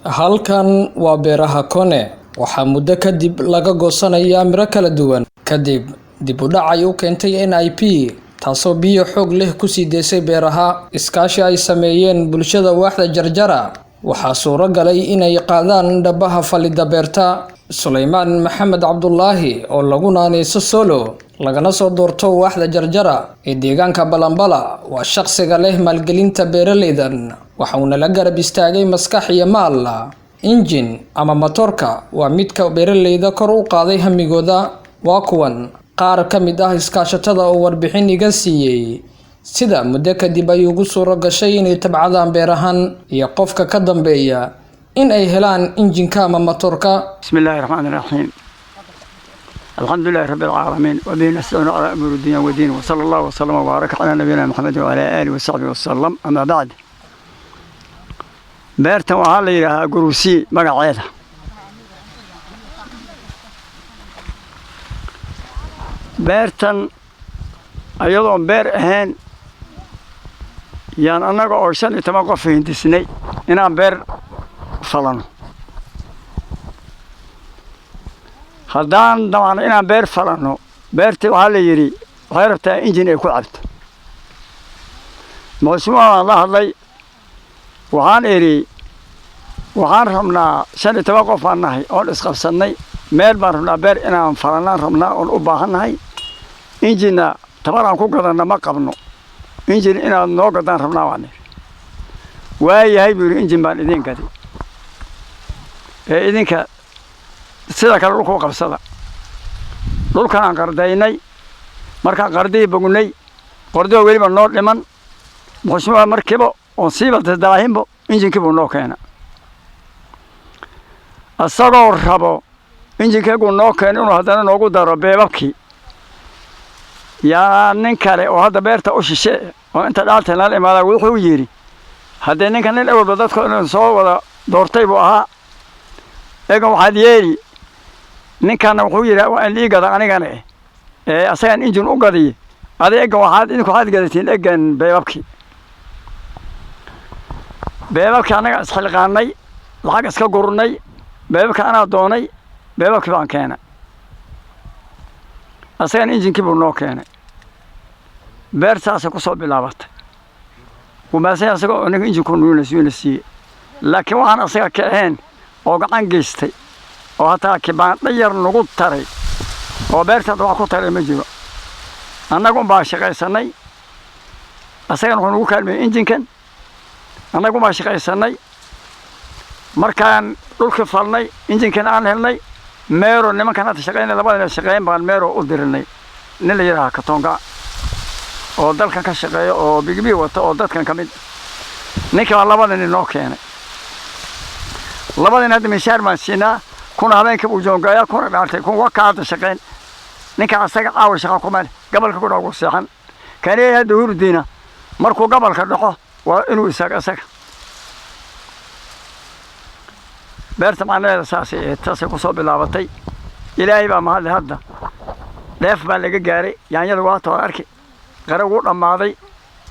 Halkan waa beeraha Kone. Waxaa muddo kadib laga goosanayaa miro kala duwan kadib dib u dhac ay u keentay NIP, taasoo biyo xoog leh ku sii deysay beeraha. Iskaashi ay sameeyeen bulshada waaxda Jarjara, waxaa suuro galay inay qaadaan dhabaha falidda beerta. Sulaymaan Maxamed Cabdulaahi, oo lagu naanayso Solo, lagana soo doorto waaxda Jarjara ee deegaanka Balambala, waa shaqsiga leh maalgelinta beeraleydan. Waxa uuna la garab istaagay maskax iyo maal. Injin ama matoorka waa midka beeraleyda kor u qaaday hamigooda. Waa kuwan qaar ka mid ah iskaashatada oo warbixin iga siiyey sida muddo kadib ay ugu suuro gashay inay tabcadaan beerahan iyo qofka ka dambeeya in ay helaan injinka ama matoorka. بسم الله الرحمن الرحيم، الحمد لله رب العالمين، وبه نستعين على امور الدنيا والدين، وصلى الله وسلم وبارك على نبينا محمد وعلى اله وصحبه وسلم، اما بعد. Beertan waxaa la yidhaahaa Guruusii magaceeda. Beertan ayadoon beer ahayn yaan annaga oo 15 qof hindisnay inaan beer falano. Haddaan damacno inaan beer falanno, beertii waxaa la yidhi waxay rabtaa injin ay ku cabto. Masuulaan waan la hadlay, waxaan idhi waxaan rabnaa, 15 qof baan nahay oon isqabsannay, meel baan rabnaa beer inaan falannaan rabnaa oon u baahannahay, injinna tabar aan ku gadanna ma qabno, injin inaad noo gadaan rabnaa baan idhi. Waayahay, buu yidhi, injin baan idiin gadi ee idinka sida kale dhulkuu qabsada. Dhulkan aan qardaynay, markaan qardihii bognay, qordihoo weliba noo dhiman, muxushmuha markiiba oon siiba daahinbo injinkii buu noo keena. Isagoo rabo injinkeeguu noo keena inuu haddana noogu daro beebabkii, yaa nin kale oo hadda beerta u shishe oo inta dhaalta nala imaada wuxuu yidhi, haddee ninka nin awalba dadka inuu soo wada doortay buu ahaa, eegan waxaad yeeli. Ninkanna wuxuu yidhi waa in ii gada anigana ee asagaan injin u gadiy, adi egan waxaad idinku waxaad gadatiin egan beebabkii. Beebabkii annaga isxilqaanay, lacag iska gurnay, beebabkii anaa doonay, beebabkii baan keenay, asagan injinkii buu noo keenay. Beer saasay ku soo bilaabatay. Wuu mahadsan asagoo ninka injinku nuuna siiyey, laakiin waxaan asaga ka ahayn oo gacan geystay oo hataa kibaandho yar nagu taray oo beertaada wax ku taray ma jiro. Annaga unbaa shaqaysanay, asagana wuxuu nagu kaalmeeyey injinkan. Annaga unbaa shaqaysanay. Markaan dhulkii falnay, injinkan aan helnay, meero nimankan hadda shaqaynay, labadana shaqeyn baan meero u dirinay nin la yidhaaha Katonga oo dalkan ka shaqeeya oo bigbi wata oo dadkan ka mid. Ninka baa labada nin noo keenay. Labada nin hadda mishaar baan siinaa, kuna habeenkii buu joongayaa, kuna dhaartay, kun waa ka hadda shaqeyn. Ninka asaga caawa shaqa kuma leh, gobolka ku dhaw seexan. Kani hadda hurdiina markuu gobolka dhaxo waa inuu isaaga asaga. Beerta macnaheeda saasay ahayd, saasay ku soo bilaabatay. Ilaahay baa mahadle, hadda dheef baa laga gaaray. Yaanyada waa too arki, qara wuu dhammaaday,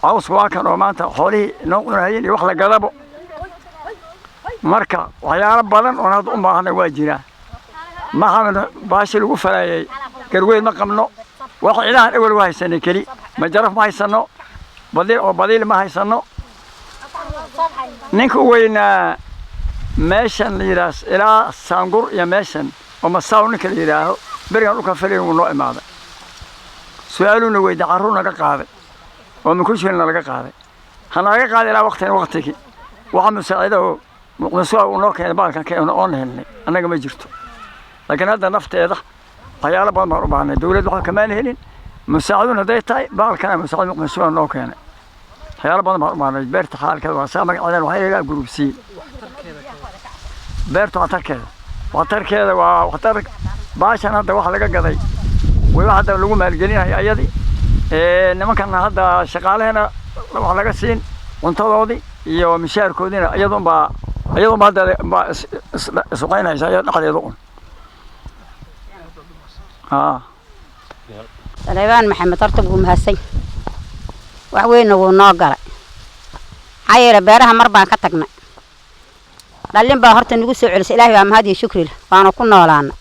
cawsku waa kan oo maanta xoolihii noo cunahayeen iyo wax la gadabo. Marka waxyaalo badan oon hadda u baahanay waa jiraa. Ma qabno baashi lagu falaayay, garweyn ma qabno, wax cidahan awel u haysanay keli majaraf ma haysano, badiil oo badiil ma haysano. Ninka u weynaa meeshan la yidhaah ilaa Saangur iyo meeshan oo Masaaw ninka la yidhaaho, berigan dhulka falayn wuu noo imaaday, su-aaluuna weyday, carruur naga qaaday oo minkushilna laga qaaday, ha nalaga qaaday ilaa waqtigan waqtigii waxa musaacido oo muqdisho uu noo keenay baalkan keeno oon helnay annaga ma jirto. Laakiin hadda nafteeda waxyaalo badan baan u baahnay, dawladda waxba kamaan helin, musaacidun hadday tahay baalkana musaacid muqdisho noo keenay, waxyaalo badan baan u baahnay. Beerta xaalkeeda waa saa, magaceedan waxaa yidhaha Gurubsii. Beerta waxtarkeeda waa waxtar. Baashan hadda waxa laga gaday wayba hadda lagu maalgelinayo ayadii nimankan hadda shaqaalaheena wax laga siin cuntadoodii iyo mishaarkoodiina iyadunbaa hadda baa isuqaynaysa iyada dhexdeeda un. Saleebaan Maxamed horta wuu mahadsan, wax weynna wuu noo galay. Maxaa yeele beeraha mar baan ka tagnay. Dhallin baa horta nagu soo celisay. Ilaahay baa mahad iyo shukri leh, waana ku noolaana.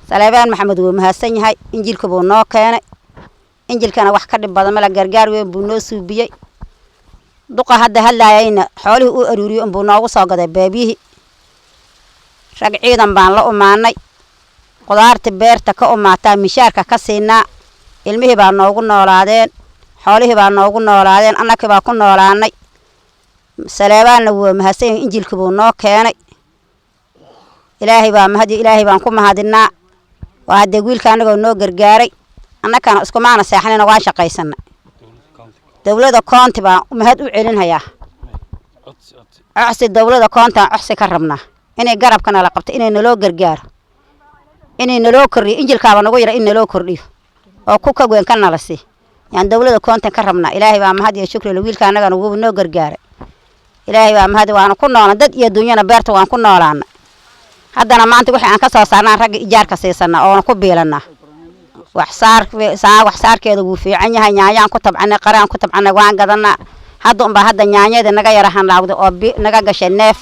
Saleebaan Maxamed wuu mahadsan yahay. Injilka buu noo keenay, injilkana wax ka dhib badan mala. Gargaar weyn buu noo suubiyey. Duqa hadda hadlaayayna xoolihii uu aruuriyey unbuu noogu soo gaday beebyihii. Rag ciidan baan la umaanay. Qudaarta beerta ka umaataa mishaarka ka siinaa. Ilmihii baa noogu noolaadeen, xoolihii baa noogu noolaadeen, annakii baa ku noolaanay. Saleebaanna wuu mahadsan yahay, injilka buu noo keenay. Ilaahay baa mahadiyo, Ilaahay baan ku mahadinaa. Waa haddee wiilka annagoo noo gargaaray, annakana iskumaana seexanina, waan shaqaysanay. Dowladda county baan mahad u celinhayaa. Codsi, dowladda county-aan codsi ka rabnaa inay garabka nala qabto, inay naloo gargaaro, inay naloo kordhiyo. Injilkaaba nagu yara, in naloo kordhiyo oo ku ka weyn ka nala sii yaan dowladda county ka rabnaa. Ilaahay baa mahad iyo shukri. Wiilka annagana wuu noo gargaaray. Ilaahay baa mahad, waana ku noolan. Dad iyo dunyana beerta waan ku noolaana. Haddana maanta wixii aan ka soo saarnaan ragga ijaarka siisanaa oona ku biilanaa. Wax saar saa wax saarkeeda wuu fiican yahay. Nyaanyaan ku tabcanay, qaraan ku tabcanay, waan gadanaa. Hadda unbaa hadda nyaanyada naga yara hanlaawday oo naga gashay neef.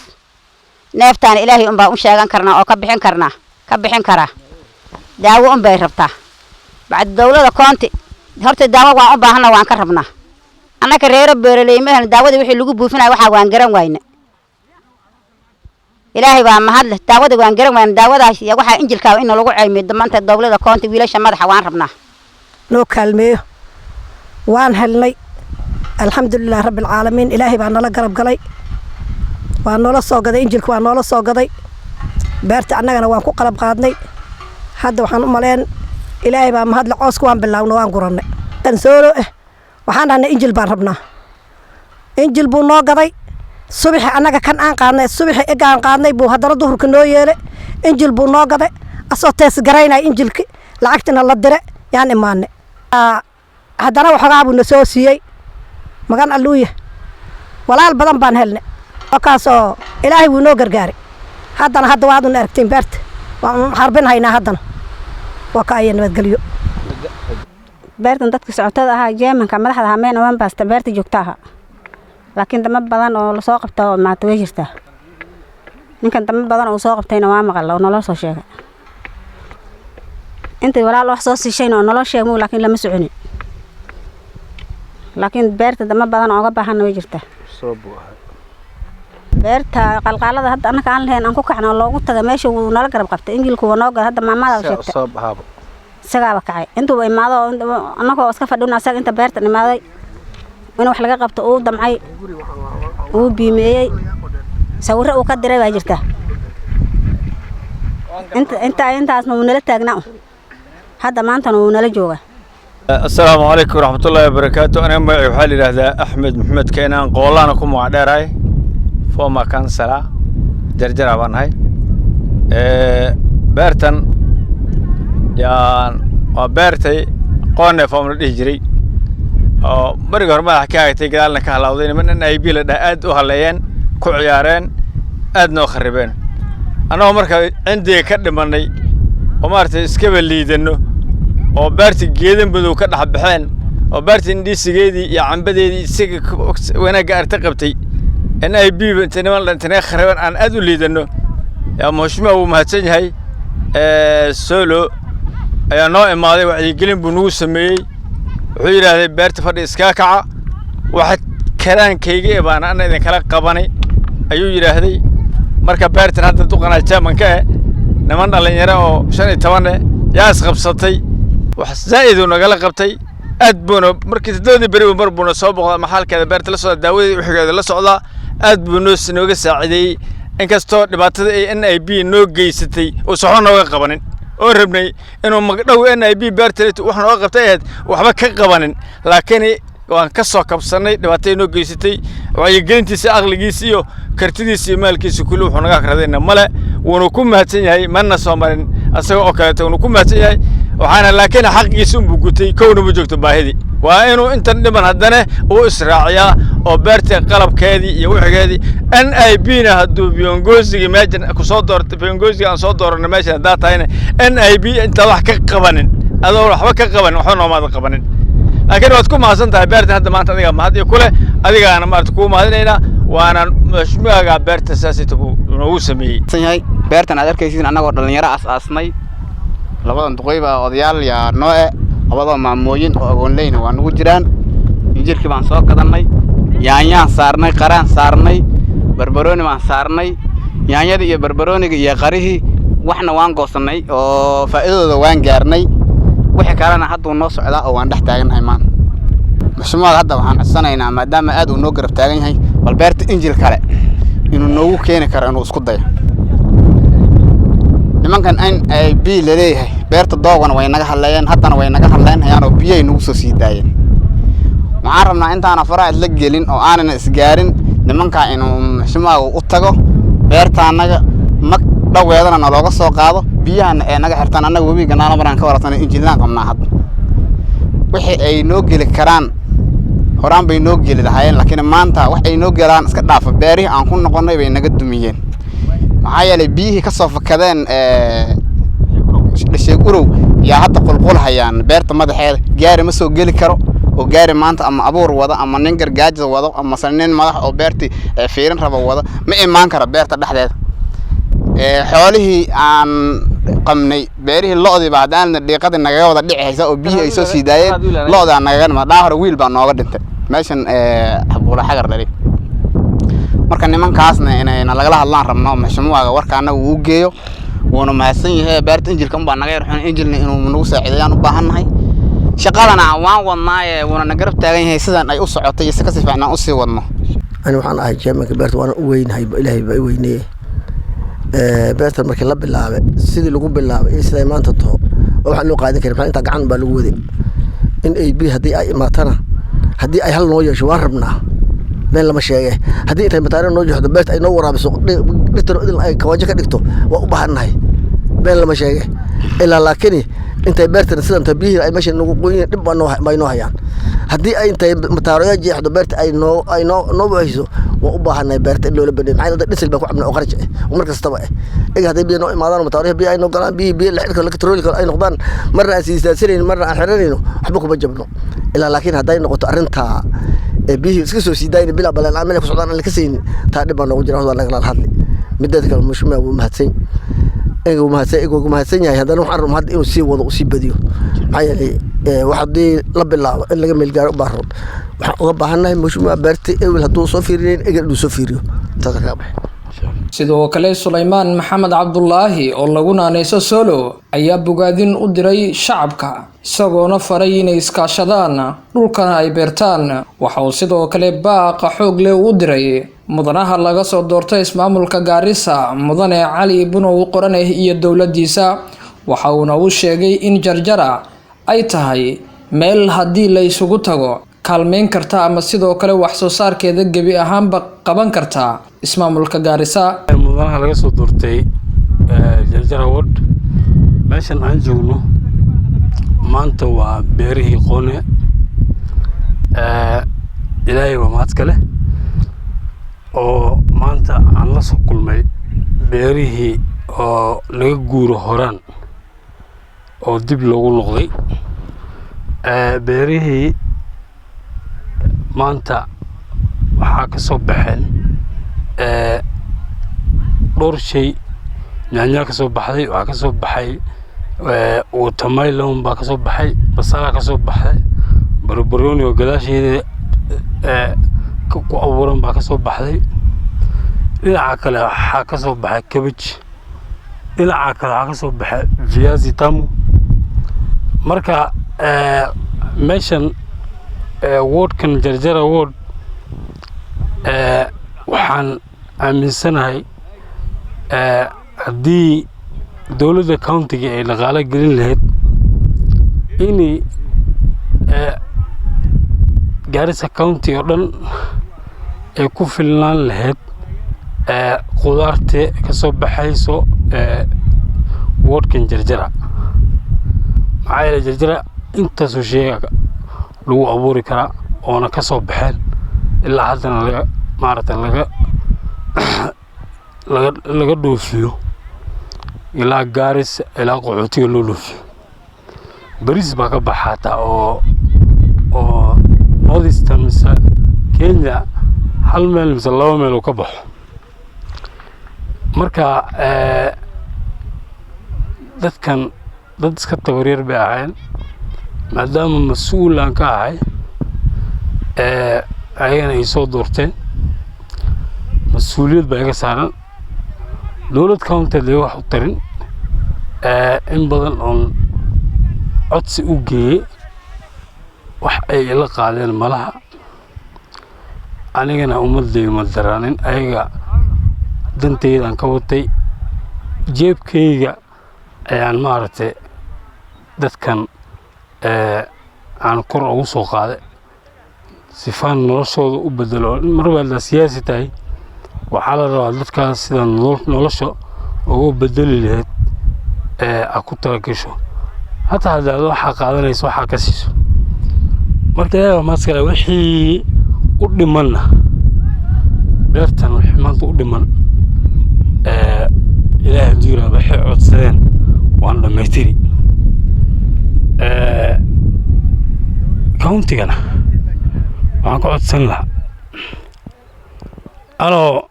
Neeftaana Ilaahay unbaa u sheegan karnaa oo ka bixin karnaa, ka bixin karaa. Daawo unbay rabtaa. Bacdi dowlada county horta daawo waan u baahana, waan ka rabnaa. Annaka reero beeraley maahan. Daawada wixii lagu buufinaya waxaa waan garan wayne. Ilaahay baa mahad leh. Daawada waan garan wayne. Daawadaas iyo waxaa injilkaa in lagu caymiyo maanta dowlada county wiilasha madaxa waan rabnaa. Noo kaalmeeyo waan helnay, alxamdulilah rabbi alcaalamiin. Ilaahay baa nala garab galay, waa noola soo gaday injilka, waa noola soo gaday beerta. Annagana waan ku qalab qaadnay. Hadda waxaan u maleen, Ilaahay baa mahadle, cooska waan bilaawna, waan gurannay. Tan soolo waxaan dhahnay injil baan rabnaa. Injil buu noo gaday. Subaxi annaga kan aan qaadnay, subaxi egaan qaadnay buu haddana duhurka noo yeelay. Injil buu noo gaday asoo tees garaynaya injilki. Lacagtina la dire yaan imaanay. Haddana waxoogaa buu na soo siiyey. Magan alluuya, walaal badan baan helnay kaasoo Ilaahay wuu noo gargaaray. Haddana hadda waaduna aragtiin, beerta waan harbin haynaa. Haddana waa ka aya nabadgelyo. Beertan dadka socotada ahaa, jeemanka madaxda ahaa, meena waan baasta beerta joogta ahaa, laakiin dama badan oo lasoo qabta oo maata way jirtaa. Ninkan dama badan oo soo qabtayna waa maqal oo naloo soo sheegay. Intay walaal wax soo siishayna oo naloo sheegmo, laakiin lama soconin. Laakiin beerta dama badan oo uga baahanna way jirtaa. Beerta qalqaalada hadda annaka aan lahayn aan ku kacna oo loogu taga meesha, wuu nala garab qabtay. Injilku waa noo gala. Hadda maamada sheegtay, isagaaba kacay intuuba imaado. Annagoo iska fadhina, asaga inta beertan imaaday in wax laga qabto uu damcay, uu biimeeyey. Sawirro uu ka diray baa jirta. Inta inta intaasna wuu nala taagnaa, hadda maantana wuu nala joogaa. Asalaamu calaykum waraxmatullaahi wabarakaatu. Aniga magacay waxaa la yidhaahdaa Axmed Maxamed Keenaan, Qoolaana ku magac dheerahay. Former councillor Jarjara baan nahay. Beertan yaan waa beertay Qoone Farm la dhihi jiray oo beriga hore madaxa ka hagtay, gadaalna ka halawday. Niman NIB la dhaha aad u haleeyeen, ku ciyaareen, aadna u kharibeen. Annagoo marka cindiga ka dhimanay oo maaragtay iskaba liidano oo beerta geedan madow ka dhex baxeen oo beerta indhiisigeedii iyo cambadeedii isaga wanaagga arta qabtay NIB ba inta niman inta naga kharibeen aan aad u liidano, yaa mheshimiwa wuu mahadsan yahay. Solo ayaa noo imaaday, wacyigelin buu nagu sameeyey. Wuxuu yidhaahday, "Beerta fadhi iskaga kaca, waxa karaankayga e baan ana idinkala qabanay," ayuu yidhaahday. Marka beertan hadda duqanaa chairman ka niman dhallinyaro oo 15 yaa isqabsatay. Wax zaa'id uu nagala qabtay aad buuna. Markii 7dii beriba mar buuna soo boqdaa, maxaalkeeda beerta la socda, daawadii wixigeeda la socdaa. Aad buu noo nooga saacideeyey, inkastoo dhibaatada ay NIB noo geysatay uusan waxba nooga qabanin oo rabnay inuu magdhow NIB beerta wax nooga qabtay ahayd, waxba ka qabanin. Laakiin waan ka soo kabsannay dhibaatada noo geysatay. Wacyigelintiisa, aqligiisa iyo kartidiisa iyo maalkiisa kulli wuxuu naga akradayna male. Wuuna ku mahadsan yahay, mana soo marin asaga oo kaleeto. Wuuna ku mahadsan yahay. Waxaana laakiin xaqiisa unbuu gutay, kowna ma joogto. Baahidii waa inuu intan dhiman haddana uu israaciyaa oo beerta qalabkeedii iyo wixigeedii NIB na hadduu viongosigii meeshan kusoo doortay, viongosigii aan soo dooranay meeshan haddaa tahayna, NIB intaad wax ka qabanin, adoo waxba ka qabanin, waxba noomaada qabanin. Laakiin waad ku mahadsan tahay beertan hadda maanta. Adigaa mahad iyo kule, adigaana maarata kuu mahadinaynaa. Waana mheshimiwaga beerta saasita buu noogu sameeyey. Yahay beertan aad arkaysiin annagoo dhallinyaro aas-aasnay, labadan duqoy baa odayaal yaa nooe, labadoo maamooyin oo agoonleyna waa nagu jiraan. Injirkii baan soo gadannay, yaanyaan saarnay, qaraan saarnay, barbarooni baan saarnay. Yaanyadii iyo barbarooniga iyo qarihii waxna waan goosannay oo faa'iidadooda waan gaarnay. Wixii kalena hadduu noo socdaa oo waan dhex taagannahay maanta. Mheshimiwaga hadda waxaan codsanaynaa, maadaama aad uu noo garab taagan yahay, bal beerta injil kale inuu noogu keeni karo, inuu isku dayo. Nimankan NIP laleeyahay beerta doogana way naga hadleeyeen, haddana way naga hadleynhayaan oo biyay nagu soo sii daayeen. Waxaan rabnaa intaana faraha isla gelin oo aanan isgaarin nimankaa inuu mheshimiwaga u tago, beertaanaga mag dhoweedana nalooga soo qaado, biyahana ee naga xirtaan. Annaga webiga ganaalo maraan ka warabsana injillaan qabnaa. Hadda wixii ay noo geli karaan horaan bay noo geli lahaayeen, laakiin maanta wax ay noo gelaan iska dhaafa, beerihii aan ku noqonnay bay naga dumiyeen. Maxaa yeelay biyihii ka soo fakadeen Dhasheeg Urow yaa hadda qulqulhayaan beerta madaxeeda. Gaari ma soo geli karo oo gaari maanta ama abuur wada ama nin gargaajida wado ama se nin madax oo beertii fiirin raba wada ma imaan karo beerta dhexdeeda. Xoolihii aan qabnay beerihii, lo'dii baa haddaan dhiiqadii nagaga wada dhici haysa oo biyihii ay soo sii daayeen, lo'daa nagaga dhima. Dhaa hore wiil baa nooga dhintay meeshan Buula Xagar dhali. Marka nimankaasna inayna lagala hadlaan rabno, mheshimiwaga warka annaga uu geeyo. Wuuna mahadsan yahay. Beerta injilka unbaa naga yar xun, injilna inuu nagu saaciideeyaan u baahannahay. Shaqadana waan wadnaaye, wuuna na garab taagan yahay sidan ay u socotay iyo si kasii fiicnaan usii wadno. Ani waxaan ahay chairmanka beerta, waana u weynahay, Ilaahay baa i weyneeye. Beertan markii la bilaabay, sidii lagu bilaabay iyo siday maanta taho waa waxaan loo qaadan karin. Maxaa intaa gacan baa lagu waday. NIP haddii ay imaatana, haddii ay hal noo yeesho, waan rabnaa, meel lama sheege. Haddii intay mataaro noo jeexdo, beerta ay noo waraabiso, dhirtan idil ay kawaajo ka dhigto, waa u baahannahay, meel lama sheege. Ilaa laakiin intay beertan sidan tahay, biyihii ay meesha nagu qoyin, dhib baa noo bay noo hayaan. Haddii ay intay mataaroya jeexdo, beerta ay noo buuxiso, waa u baahannahay beerta in loola badhiyo. Maxaa yeelay dhisil baan ku cabnaa oo qaraj ah oo mar kastaba ah. Iga hadday biyo noo imaadaan, mataaroya biyo ay noo galaan, biyo biyo la xidhi karo, la katrooli karo ay noqdaan, marna aan siistaadsanayno, marna aan xiranayno, waxba kuma jabno. Ilaa laakiin hadday noqoto arrintaa biyihii iska soo sii daayna bilaa baleen aan meel ku socdaan aan la ka saynin, taa dhib baa noogu jira, waa lagala hadli. Mideeda kale, mheshimiwa wuu mahadsan, iga wuu mahadsan, iga wuu mahadsan yahay. Haddana waxaan rabaa hadda inuu sii wado, uu sii badiyo. Maxaa yeelay wax haddii la bilaabo in laga meel gaaro u baahan. Waxaan uga baahannahay mheshimiwa beerta ewel hadduu soo fiirinayn, eger inuu soo fiiriyo. Intaasa kaga baxay. Sidoo kale Sulaymaan Maxamed Cabdulaahi oo lagu naanayso Solo ayaa bogaadin u diray shacabka, isagoona faray inay iskaashadaan, dhulkana ay beertaan. Waxa uu sidoo kale baaqa xoog leh u diray mudanaha laga soo doortay ismaamulka Gaarisa, Mudane Cali Bunow Qorane, iyo dowladiisa. Waxa uuna u sheegay in Jarjara ay tahay meel haddii la isugu tago kaalmeyn karta ama sidoo kale wax soo saarkeeda gebi ahaanba qaban karta ismaamulka Gaarisa. Mudanaha laga soo doortay Jarjara Ward, meeshan aan joogno maanta waa beerihii Qoone. Ilaahay waa mahad kale oo maanta aan la soo kulmay beerihii oo laga guuro horaan oo dib loogu noqday. Beerihii maanta waxaa ka soo baxeen dhowr shay. Yaanyaa ka soo baxday, waxaa ka soo baxay watermelon baa ka soo baxay, basalaa ka soo baxay, barbarooni oo gadaasheeda ku abuuran baa ka soo baxday. Dhinaca kale waxaa ka soo baxay cabbage, dhinaca kale waxaa ka soo baxay viazi tamu. Marka meeshan wardkan Jarjara Ward, waxaan aaminsanahay haddii dowladda countiga ay dhaqaalo gelin lahayd inay Gaarisa County oo dhan ay ku filnaan lahayd khudaarta ka soo baxayso wardkan Jarjara. Maxaa yeelay Jarjara intaasoo sheega lagu abuuri karaa oona ka soo baxeen, ilaa haddana laga maaragtay laga dhoofiyo ilaa Gaaris, ilaa qaxootiga loo dhoofiyo. Bariis baa ka baxa hataa oo Northeastern mise Kenya. Hal meel mise laba meel uu ka baxo. Marka dadkan dad iska tabaryar bay ahayn. Maadaama mas-uul aan ka ahay, ayagana ay soo doorteen, mas-uuliyad baa iga saaran. Dowlad county dee wax u tarin in badan oon codsi u geeyey, wax ay ila qaadeen malaha. Anigana ummadayda ma daraanin, ayaga dantaydaan ka watay, jeebkayga ayaan maaragtay dadkan aan kor ugu soo qaaday sifaan noloshooda u bedelo. Marba haddaa siyaasi tahay, waxaa la rabaa dadkaas sida nolosha ugu bedeli lahayd aa ku talagasho, hataa haddaad waxaa qaadanayso waxaa ka siiso. Marka Ilaahi maskale wixii u dhimanna beertan, wixii maanta u dhiman, Ilaahay hadduu yiraahdo, waxay codsadeen waan dhammaystiri. Countigana waxaan ka codsan lahaa, anoo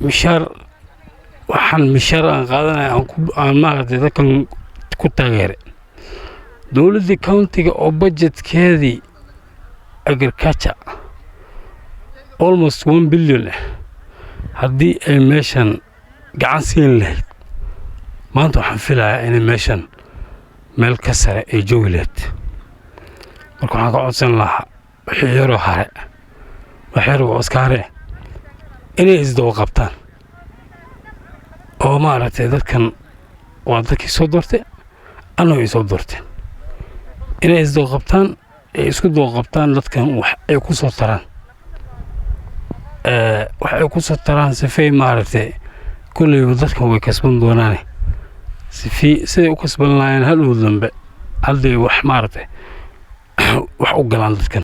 mishaar, waxaan mishaar aan qaadanaya aan ku aan maaragtay dadkan ku taageeray dowladdii countiga oo budgetkeedii agriculture almost 1 billion ah, haddii ay meeshan gacan siin lahayd, maanta waxaan filayaa inay meeshan meel ka sare ay joogi lahayd. Marka waxaan ka codsan lahaa wixii yaroo hare, wax yar oo iska hare, inay isdaba qabtaan oo maaragtay dadkan waa dadkii soo doortay, annagu ay soo doorteen, inay isdaba qabtaan, ay isku daba qabtaan dadkan, wax ay ku soo taraan, wax ay ku soo taraan, sifay maaragtay kolleyba dadkan way kasban doonaane, sifi siday u kasban lahaayeen hadhow dambe hadday wax maaragtay wax u galaan dadkan.